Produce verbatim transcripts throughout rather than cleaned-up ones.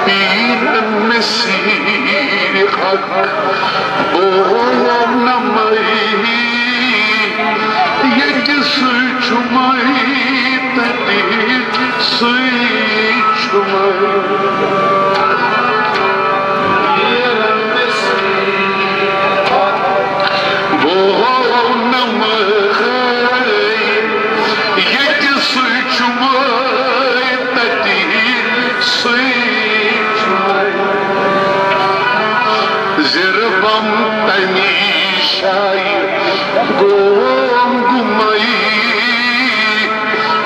پیٖرن مےٚ سیٖرِ حق بولو نہٕ مَے، ییٚتہِ سُے چھُ مَے، تَتہِ سُے چھُ مَے۔ بولو نہٕ مَے، ییٚتہِ سُے چھُ مَے، تَتہِ سُے چھُ مَے۔ زِربم تَمی جایہِ گوم گُمَے،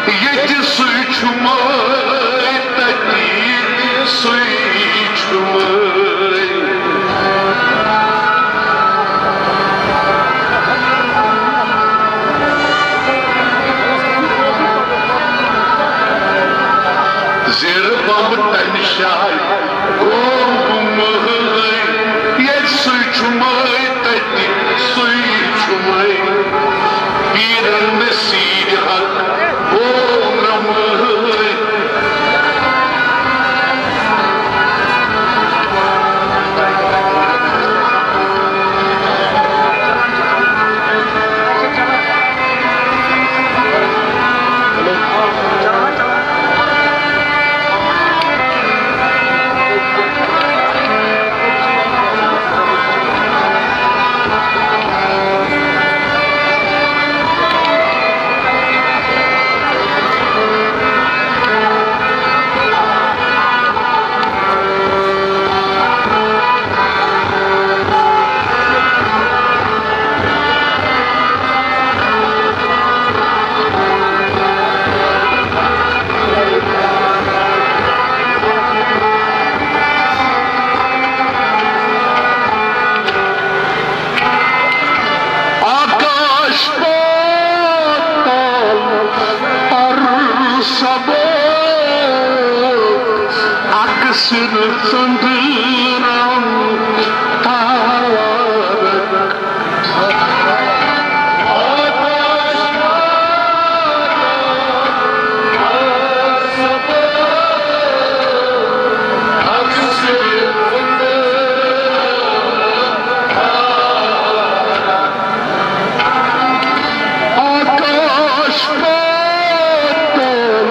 ییٚتہِ سُے چھُ مَے، تَتہِ سُے چھُ مَے۔ زِربم تَمہِ جایہِ گوم گُمَے، ییٚتہِ سُے چھُ مَے، تَتہِ سُے چھُ مَے۔ پیٖرن مےٚ سیٖرِ حق بولو نہٕ مَے۔ آکاش پاتال ارسبو اکسر چندرم تارک۔ آکاش پاتال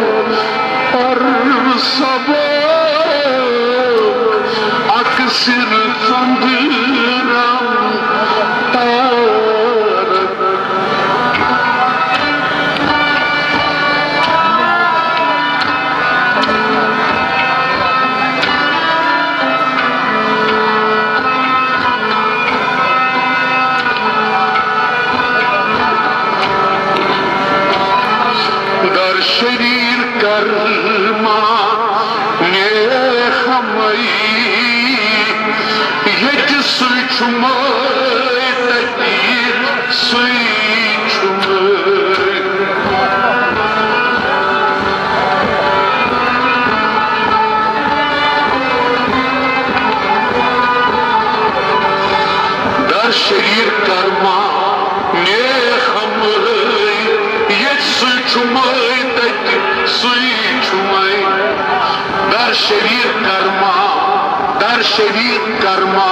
ارسبو اکسر چندرم تارک۔ در شریر کرما نیخمئی، ییٚتہِ سُے چھُ مَے، تَتی سُے چھُ مَے۔ در شریر کرما نیخمئی، ییٚتہِ سُے چھُ مَے، تَتہِ سُے چھُ مَے۔ در شریر کرما، در شریر کرما۔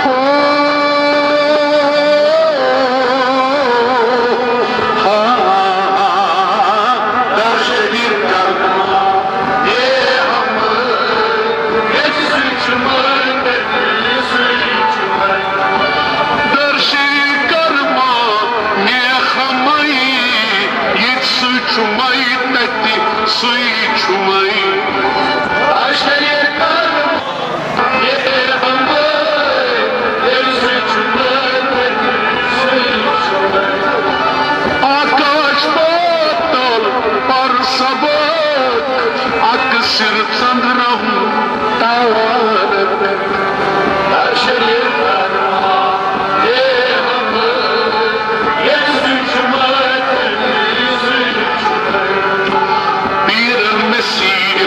ہو، ہا، در شریر کرما۔ اے ہم، ییٚتہِ سُے چھُ مَے، تَتہِ سُے چھُ مَے۔ در شریر کرما، نیخمئی، ییٚتہِ سُے چھُ مَے، تَتہِ سُے چھُ مَے۔ در شریر کرما، آکاش پاتال پر سبق، اکسر چندرم تارک۔ پیرن مےٚ سیٖرِ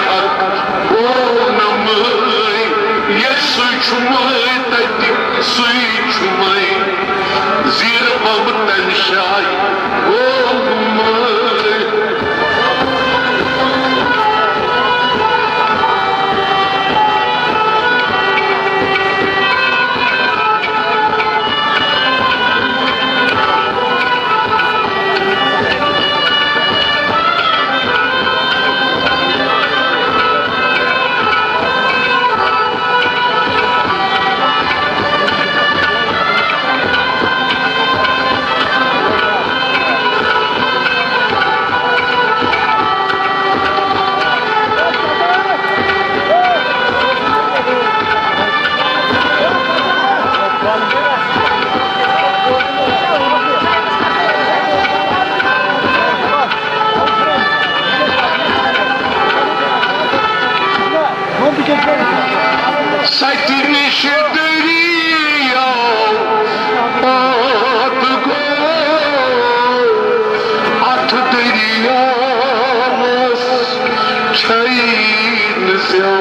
تٔمۍ زٮ۪و۔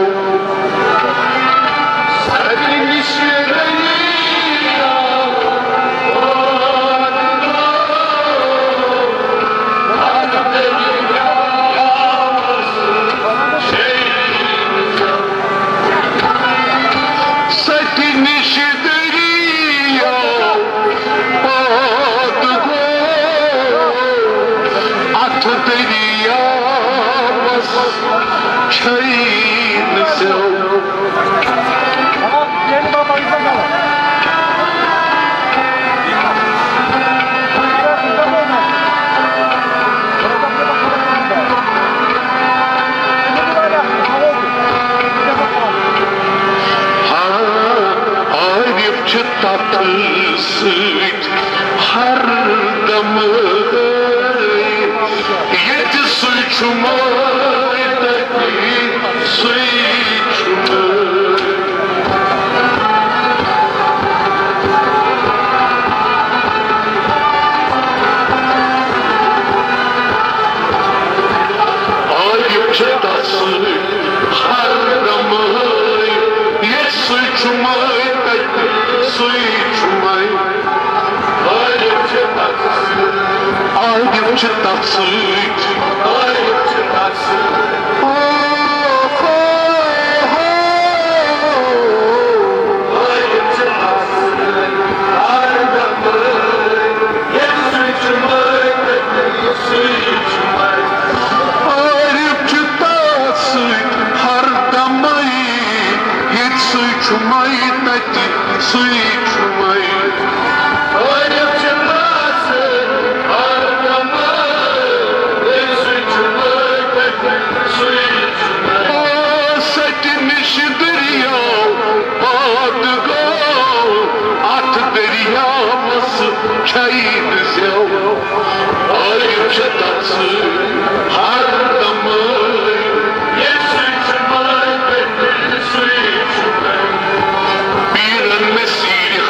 سَتہِ نِش دریا پاد گوٚو، اَتھ دٔریاوَس چھٔنۍ زٮ۪و۔ سَتہِ نِش دریا پاد گوٚو، اَتھ دٔریاوَس چھٔنۍ زٮ۪و۔ ہاں، عارف چھُ تَتھ سۭتۍ ہر دم، ییٚتہِ سُے چھُ مٲلۍ، تَتہِ سُے چھُ مٲلۍ۔ عارف چھُ تَتھ سۭتۍ ہر دم، ییٚتہِ سُے چھُ مٲلۍ، تَتہِ سُے چھُ مٲلۍ۔ عارف چھُ تَتھ سۭتۍ۔ عارف چھُ تَتھ سۭتۍ۔ عارف چھُ تَتھ سۭتۍ۔ او ہو ہو۔ عارف چھُ تَتھ سۭتۍ۔ ہر دم ییٚتہِ سُے چھُ مٲلۍ، تَتہِ سُے چھُ مٲلۍ۔ عارف چھُ تَتھ سۭتۍ ہر دمے، ییٚتہِ سُے چھُ مٲلۍ، تَتہِ سُے چھُ مٲلۍ۔ عارف چھُ تَتھ سۭتۍ ہر دمے، ییٚتہِ سُے چھُ مٲلۍ، تَتہِ سُے چھُ مٲلۍ۔ او سَتہِ نِش دٔریاو پاد گوٚو، اَتھ دٔریاوَس چھٔنۍ زٮ۪و۔ عارف چھُ تَتھ سۭتۍ ہر دمے، ییٚتہِ سُے چھُ مٲلۍ، تَتہِ سُے چھُ مٲلۍ۔ پیٖرن نصیٖر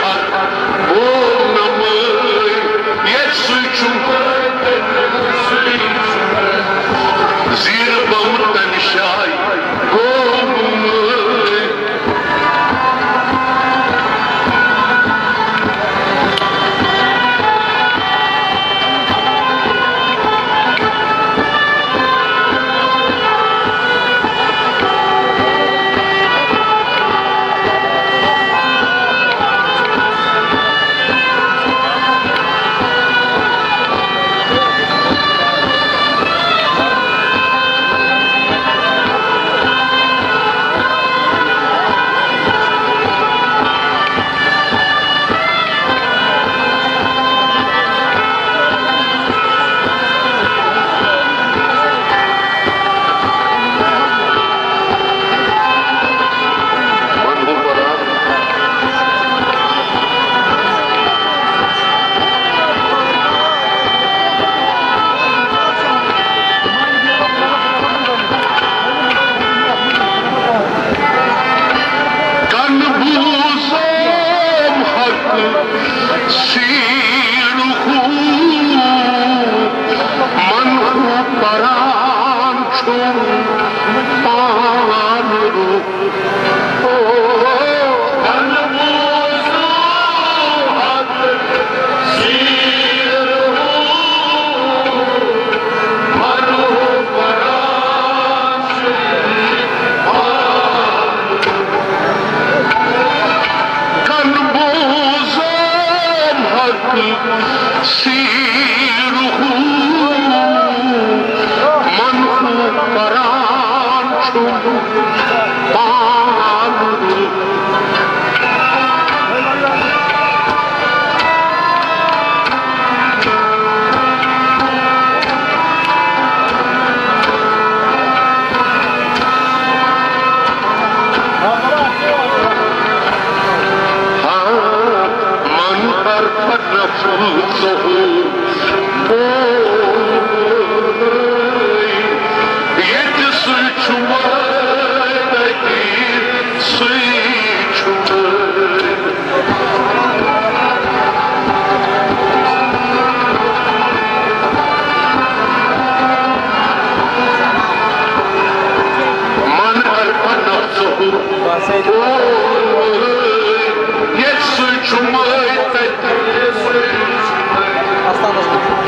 ییٚتہِ سُے چھُ مٲے تَتہِ۔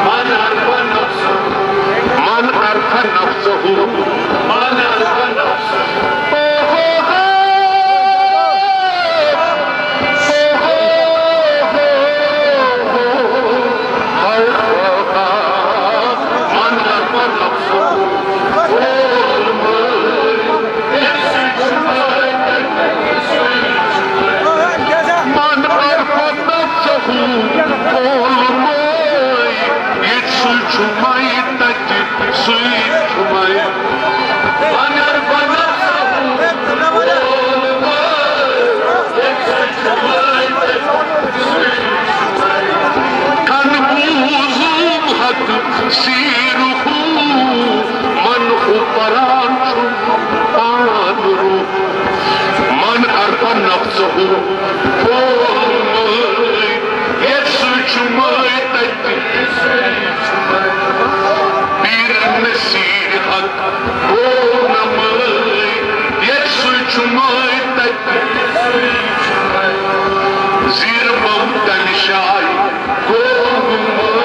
من عرف نفسه، من عرف نفسه، من عرف نفسه۔ من عرف نفسه، اولمٲے، ییٚتہِ سُے چھُ مَے تَتہِ، سُے چھُ مَے۔ من عرف نفسه، اولمٲے، ییٚتہِ سُے چھُ مَے تَتہِ، سُے چھُ مَے۔ کَن بوٗزُم حق سیٖرُک، من ہُہ پَران چھُم پان روح۔ من عرف نفسه، اولمٲے، ییٚتہِ سُے چھُ مَے تَتہِ۔ پیٖر نصیٖر حق گوٚو نہٕ مَے، ییٚتہِ سُے چھُ مَے تَتہِ۔ زیٖر بم تَمہِ جایہِ گوٚو نہٕ مَے۔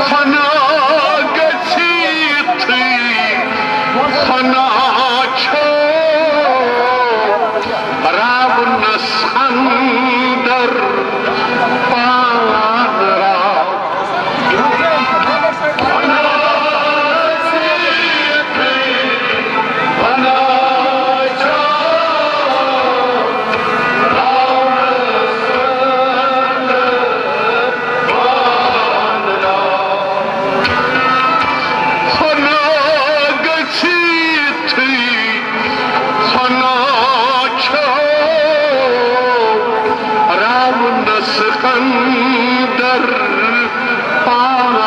فنا گژھِ یِتھُے فنا چھُ راونس اندر پان راو۔ فنا گژھِ یِتھُے فنا چھُ راونس اندر پان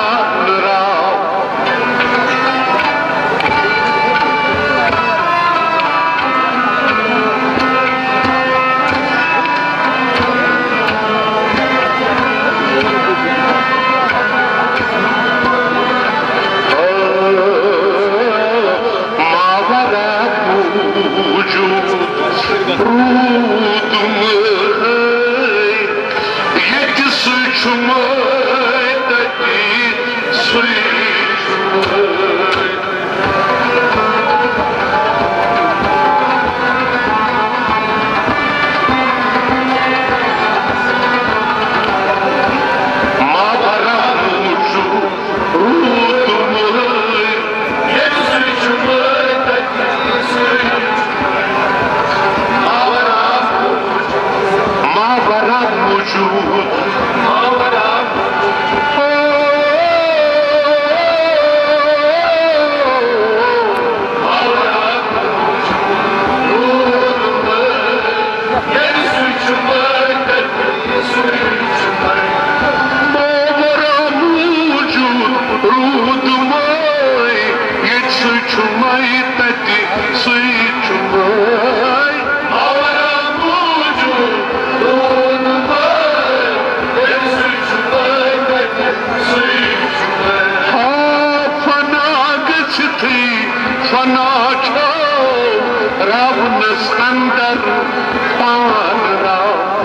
راو۔ ماورا موٗجوٗد روٗدمُت، ییٚتہِ سُے چھُ مٲے تَتہِ سُے چھُ مٲے۔ ماورا موٗجوٗد روٗدمُت، ییٚتہِ سُے چھُ مٲے تَتہِ سُے چھُ مٲے۔ ماورا موٗجوٗد، ماورا موٗجوٗد۔ ماورا موٗجوٗد روٗدمُت، ییٚتہِ سُے چھُ مَے تَتہِ سُے چھُ مَے۔ ماورا موٗجوٗد روٗدمُت، ییٚتہِ سُے چھُ مَے تَتہِ سُے چھُ مَے۔ ہا فنا گٔژھِتھٕے فنا چھُ راونس اندر پان راو۔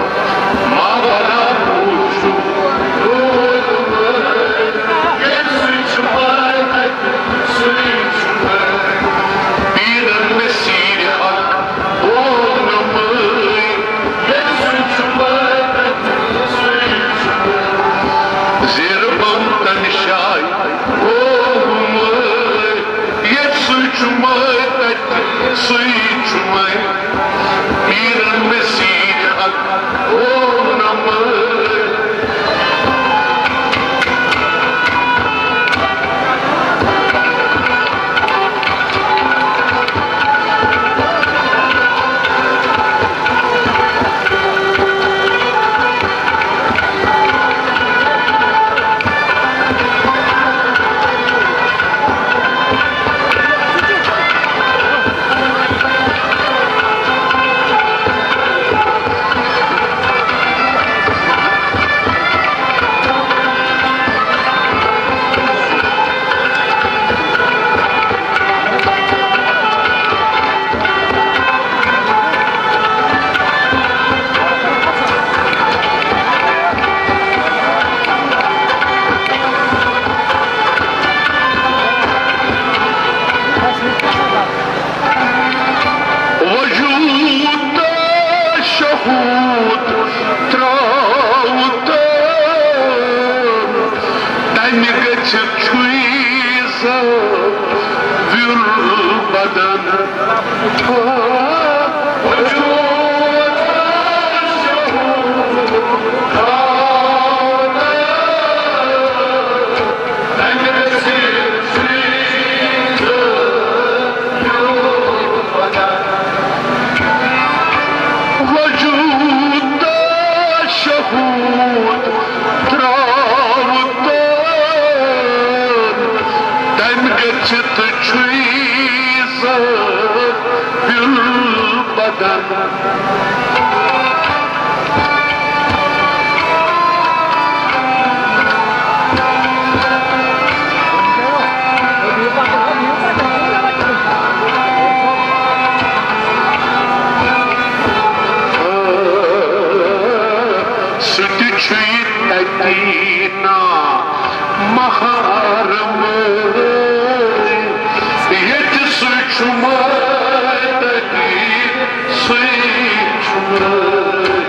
ماورا موٗجوٗد روٗدمُت، ییٚتہِ سُے چھُ مَے تَتہِ سُے چھُ مَے۔ پیٖرن ویُل بدن۔ وجود شہود تراوتن، تمہِ گٔژھِتھ چھُے زٲویُل بدن۔ سُہ تہِ چھُے تَتی نا محرم، ییٚتہِ سُہ چھُ مٲلۍ تَتی سُے چھُ مٲلۍ۔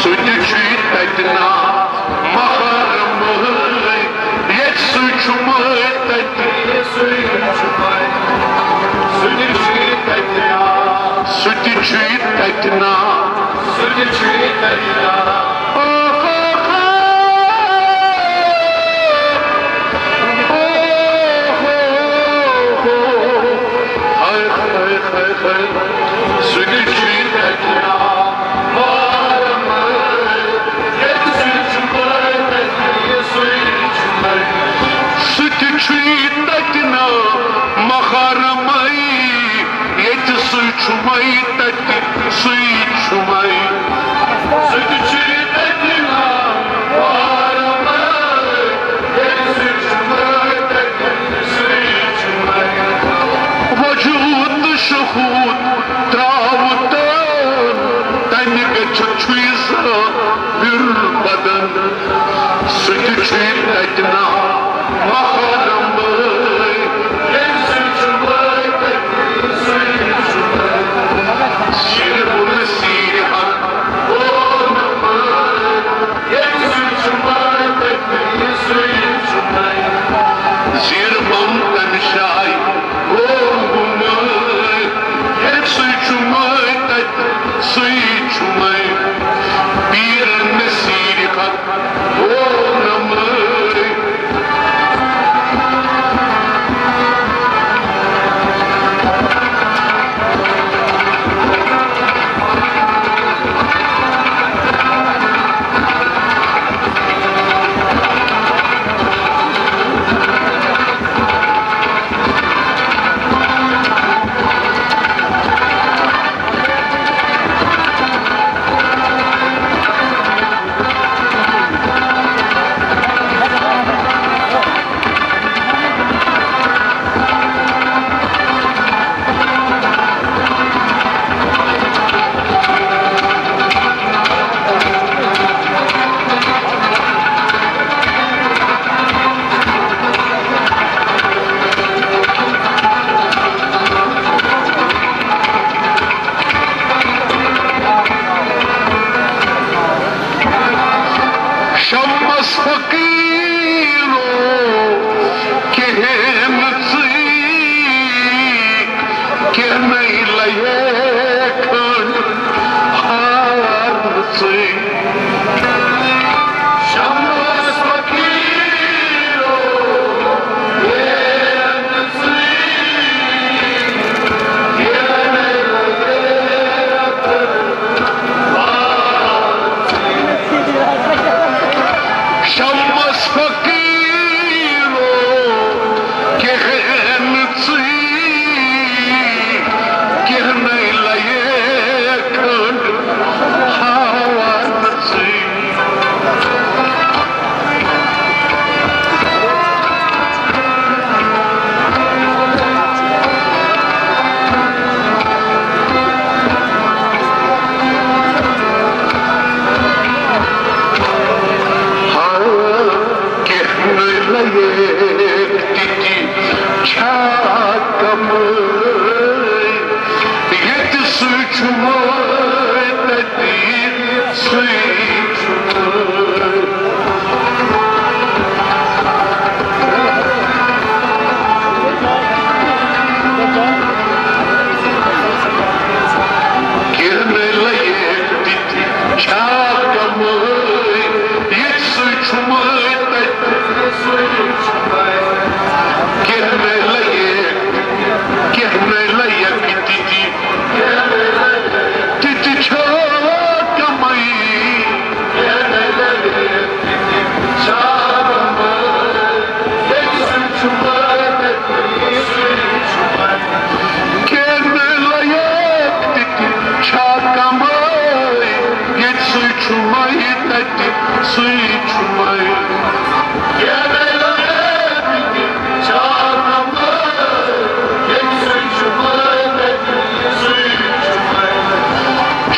سُہ تہِ چھُے تَتہِ نا محرم، ییٚتہِ سُے چھُ مٲلۍ تَتہِ۔ سُہ تہِ چھُے تَتہِ نا۔ سُہ تہِ چھُے تَتہِ نا۔ سُہ تہِ چھُے تَتہِ نا۔ ہاے، ہاے، ہاے، ہاے۔ سُہ تہِ چھُے تَتہِ نا۔ سُہ تہِ چھُے تَتہِ نا محرمٕے، ییٚتہِ سُے چھُمَے تَتہِ سُے چھُمَے۔ سُہ تہِ چھُے تَتہِ نا محرمٕے، ییٚتہِ سُے چھُمَے تَتہِ سُے چھُمَے۔ وجود تہٕ شہود تراوتن، تمہِ گٔژھِتھ چھُے زٲویُل بدن۔ سُہ تہِ چھُے تَتہِ نا محرمٕے، ییٚمہِ سۭتۍ چھُ مٲلۍ تَتہِ، سُے چھُ مٲلۍ۔ سیٖر بُلہٕ سیٖرِ حق، او نہٕ مٲلۍ، ییٚمہِ سۭتۍ چھُ مٲلۍ تَتہِ، سُے چھُ مٲلۍ۔ زیٖر بۄن تَمہِ جایہِ، او نہٕ مٲلۍ، ییٚمہِ سۭتۍ چھُ مٲلۍ تَتہِ، سُے چھُ مٲلۍ۔ پیٖرن مےٚ سیٖرِ حق، او نہٕ مٲلۍ۔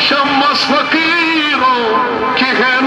چمس فقیروں کی ہے